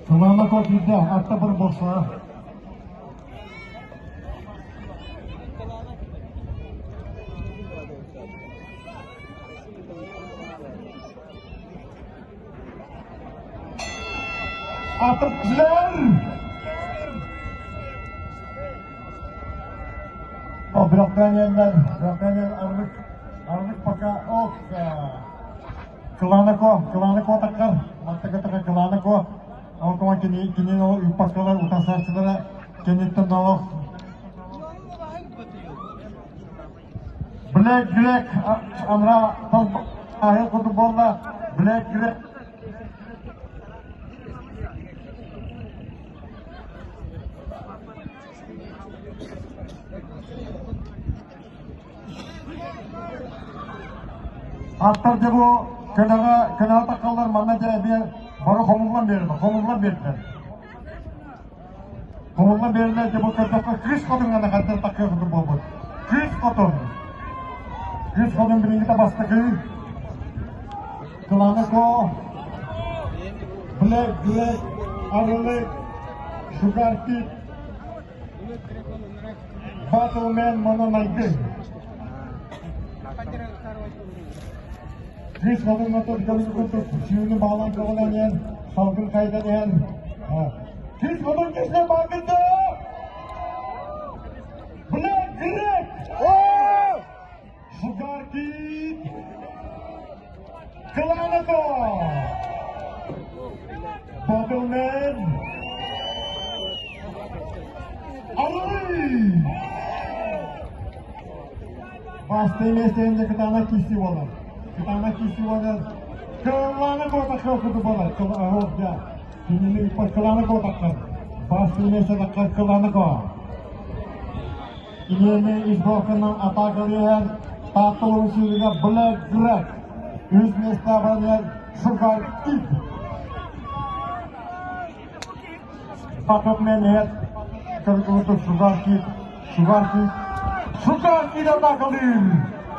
Кылаана киирдэ, атта бір босла. Атырдьылар! Браконьердар, браконьер арнык, арнык пока ок. Кылаанако, кылаанако таккар, маттакатака кылаанако. Ол кума кини кини ол үппаккалар утасааччылара кенниттен олох Black Black анра аһы курдук буолла. Black Black Аттар дьэ бу көнөҕө көнөҕө таххаллар манна дьэ эбиэ бары хомуллан биэрдилэр, хомуллан биэрдилэр. Хомуллан биэрдилэр дьэ бу көрдөххө кыыс хотун гына хантан таххыа курдук буолбут. Кыыс хотун. Кыыс хотун билиҥҥитэ бастакы. Кылаана Black Black Арылык Sugar Kid Battleman Мананайгы. Кыыс хотун мотор көлүн курдук сүүнү баалан көҕүлэн иһэн, салгын хайдан иһэн, Кыыс хотун кисне баакырда! Black Greg! Sugar Kid! Кылаанако! Battleman! Арый! Бастыҥ миэстэни кытаанах киирсии буолар. Кытаанах киирсии буолар. Кылаана куотахха курдук буолар. Кинини кылаана куотахха. Бастыҥ миэстэни кылаана куо. Кинини изборканан атаакалыыр Таатта улуусугар Black Greg. Үс миэстэ баран Sugar Kid. Потом мен көргүтүк Sugar Kid, Sugar Kid, Sugar Kid атаакалыыр.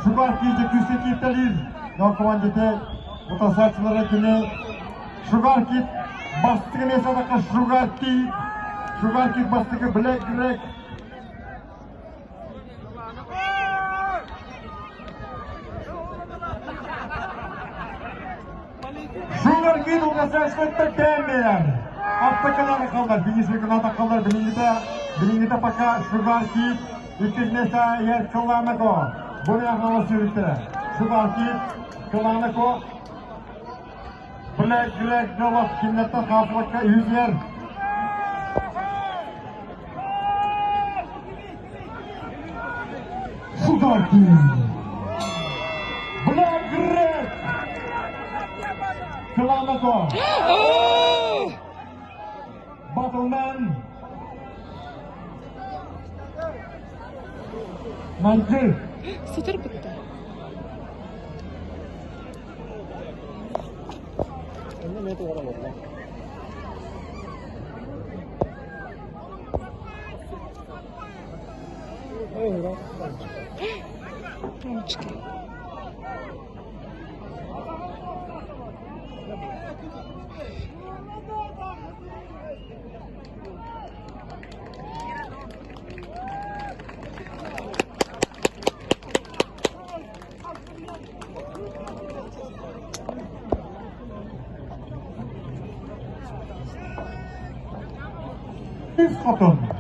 Sugar Kid күүскэ кииртэлиир. Командите утасааччылара кини Sugar Kid бастыгы миэстэ Sugar Kid, Sugar Kid бастыгы Black Greg. Sugar Kid утасааччылар тэммиэр. Аттакалары қалдар, финишный атакалар билиҥҥитэ, билиҥҥитэ пока Sugar Kid иккис место ер Кылаанако. Буряхова сүүрүктэрэ. Sugar Kid, Кылаанако, Black Greg Голов кинилэртэн хаалсыбакка үһүс ер. Sugar Kid. Black Greg. Кылаанако. Battleman. Майгы. Сытыр бытта. Ручки. Үс хотун.